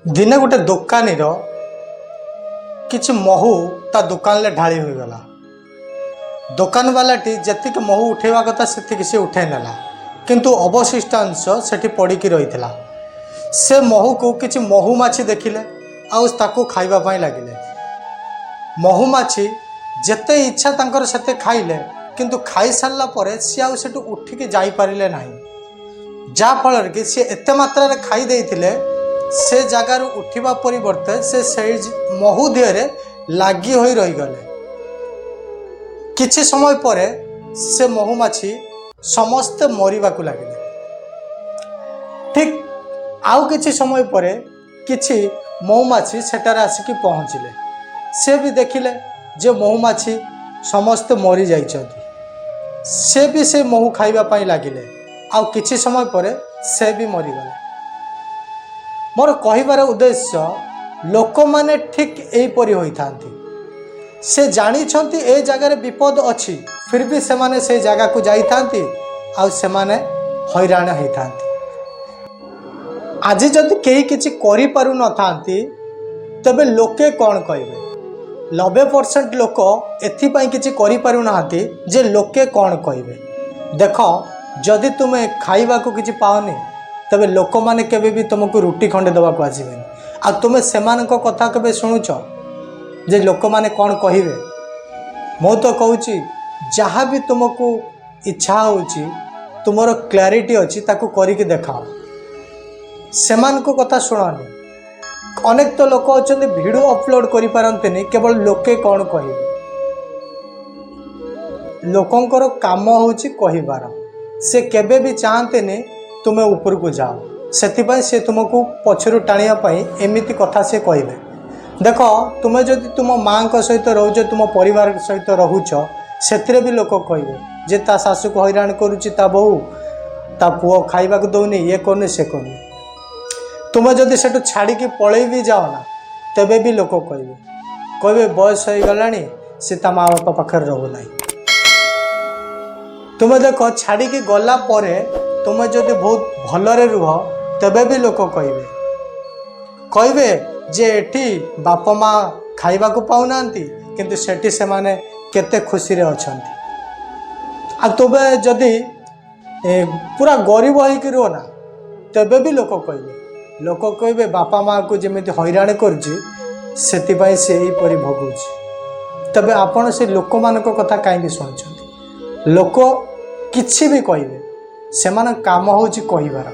ଦିନେ ଗୋଟେ ଦୋକାନୀର କିଛି ମହୁ ତା ଦୋକାନରେ ଢାଳି ହୋଇଗଲା। ଦୋକାନବାଲାଟି ଯେତିକି ମହୁ ଉଠେଇବା କଥା, ସେତିକି ସେ ଉଠେଇ ନେଲା, କିନ୍ତୁ ଅବଶିଷ୍ଟାଂଶ ସେଠି ପଡ଼ିକି ରହିଥିଲା। ସେ ମହୁକୁ କିଛି ମହୁମାଛି ଦେଖିଲେ ଆଉ ତାକୁ ଖାଇବା ପାଇଁ ଲାଗିଲେ। ମହୁମାଛି ଯେତେ ଇଚ୍ଛା ତାଙ୍କର ସେତେ ଖାଇଲେ, କିନ୍ତୁ ଖାଇସାରିଲା ପରେ ସିଏ ଆଉ ସେଠୁ ଉଠିକି ଯାଇପାରିଲେ ନାହିଁ, ଯାହାଫଳରେ କି ସିଏ ଏତେ ମାତ୍ରାରେ ଖାଇ ଦେଇଥିଲେ, ସେ ଜାଗାରୁ ଉଠିବା ପରିବର୍ତ୍ତେ ସେ ସେଇ ମହୁ ଦେହରେ ଲାଗି ହୋଇ ରହିଗଲେ। କିଛି ସମୟ ପରେ ସେ ମହୁମାଛି ସମସ୍ତେ ମରିବାକୁ ଲାଗିଲେ। ଠିକ୍ ଆଉ କିଛି ସମୟ ପରେ କିଛି ମହୁମାଛି ସେଠାରେ ଆସିକି ପହଞ୍ଚିଲେ। ସେ ବି ଦେଖିଲେ ଯେ ମହୁମାଛି ସମସ୍ତେ ମରିଯାଇଛନ୍ତି। ସେ ବି ସେ ମହୁ ଖାଇବା ପାଇଁ ଲାଗିଲେ ଆଉ କିଛି ସମୟ ପରେ ସେ ବି ମରିଗଲେ। ମୋର କହିବାର ଉଦ୍ଦେଶ୍ୟ, ଲୋକମାନେ ଠିକ୍ ଏହିପରି ହୋଇଥାନ୍ତି। ସେ ଜାଣିଛନ୍ତି ଏ ଜାଗାରେ ବିପଦ ଅଛି, ଫିର୍ ବି ସେମାନେ ସେଇ ଜାଗାକୁ ଯାଇଥାନ୍ତି ଆଉ ସେମାନେ ହଇରାଣ ହେଇଥାନ୍ତି। ଆଜି ଯଦି କେହି କିଛି କରିପାରୁନଥାନ୍ତି, ତେବେ ଲୋକେ କ'ଣ କହିବେ? 90% ଲୋକ ଏଥିପାଇଁ କିଛି କରିପାରୁନାହାନ୍ତି ଯେ ଲୋକେ କ'ଣ କହିବେ। ଦେଖ, ଯଦି ତୁମେ ଖାଇବାକୁ କିଛି ପାଅନି, ତେବେ ଲୋକମାନେ କେବେ ବି ତୁମକୁ ରୁଟି ଖଣ୍ଡେ ଦେବାକୁ ଆସିବେନି। ଆଉ ତୁମେ ସେମାନଙ୍କ କଥା କେବେ ଶୁଣୁଛ ଯେ ଲୋକମାନେ କ'ଣ କହିବେ? ମୁଁ ତ କହୁଛି, ଯାହା ବି ତୁମକୁ ଇଚ୍ଛା ହେଉଛି, ତୁମର କ୍ଲାରିଟି ଅଛି, ତାକୁ କରିକି ଦେଖାଅ। ସେମାନଙ୍କ କଥା ଶୁଣନି। ଅନେକ ତ ଲୋକ ଅଛନ୍ତି, ଭିଡ଼ିଓ ଅପଲୋଡ଼ କରିପାରନ୍ତିନି, କେବଳ ଲୋକେ କ'ଣ କହିବେ। ଲୋକଙ୍କର କାମ ହେଉଛି କହିବାର। ସେ କେବେ ବି ଚାହାନ୍ତିନି ତୁମେ ଉପରକୁ ଯାଅ। ସେଥିପାଇଁ ସେ ତୁମକୁ ପଛରୁ ଟାଣିବା ପାଇଁ ଏମିତି କଥା ସେ କହିବେ। ଦେଖ, ତୁମେ ଯଦି ତୁମ ମାଆଙ୍କ ସହିତ ରହୁଛ, ତୁମ ପରିବାର ସହିତ ରହୁଛ, ସେଥିରେ ବି ଲୋକ କହିବେ ଯେ ତା ଶାଶୁକୁ ହଇରାଣ କରୁଛି ତା ବୋହୂ, ତା ପୁଅ ଖାଇବାକୁ ଦେଉନି, ଇଏ କରୁନି, ସେ କରୁନି। ତୁମେ ଯଦି ସେଠୁ ଛାଡ଼ିକି ପଳେଇ ବି ଯାଅ ନା, ତେବେ ବି ଲୋକ କହିବେ। କହିବେ, ବୟସ ହେଇଗଲାଣି, ସେ ତା ମା ବାପା ପାଖରେ ରହୁନାହିଁ। ତୁମେ ଦେଖ, ଛାଡ଼ିକି ଗଲା ପରେ ତୁମେ ଯଦି ବହୁତ ଭଲରେ ରୁହ, ତେବେ ବି ଲୋକ କହିବେ। କହିବେ ଯେ ଏଠି ବାପା ମା ଖାଇବାକୁ ପାଉନାହାନ୍ତି, କିନ୍ତୁ ସେଠି ସେମାନେ କେତେ ଖୁସିରେ ଅଛନ୍ତି। ଆଉ ତୁମେ ଯଦି ପୁରା ଗରିବ ହେଇକି ରୁହ ନା, ତେବେ ବି ଲୋକ କହିବେ। ଲୋକ କହିବେ, ବାପା ମାଆକୁ ଯେମିତି ହଇରାଣ କରୁଛି, ସେଥିପାଇଁ ସେ ଏହିପରି ଭୋଗୁଛି। ତେବେ ଆପଣ ସେ ଲୋକମାନଙ୍କ କଥା କାହିଁକି ଶୁଣୁଛନ୍ତି? ଲୋକ କିଛି ବି କହିବେ, ସେମାନଙ୍କ କାମ ହେଉଛି କହିବାର।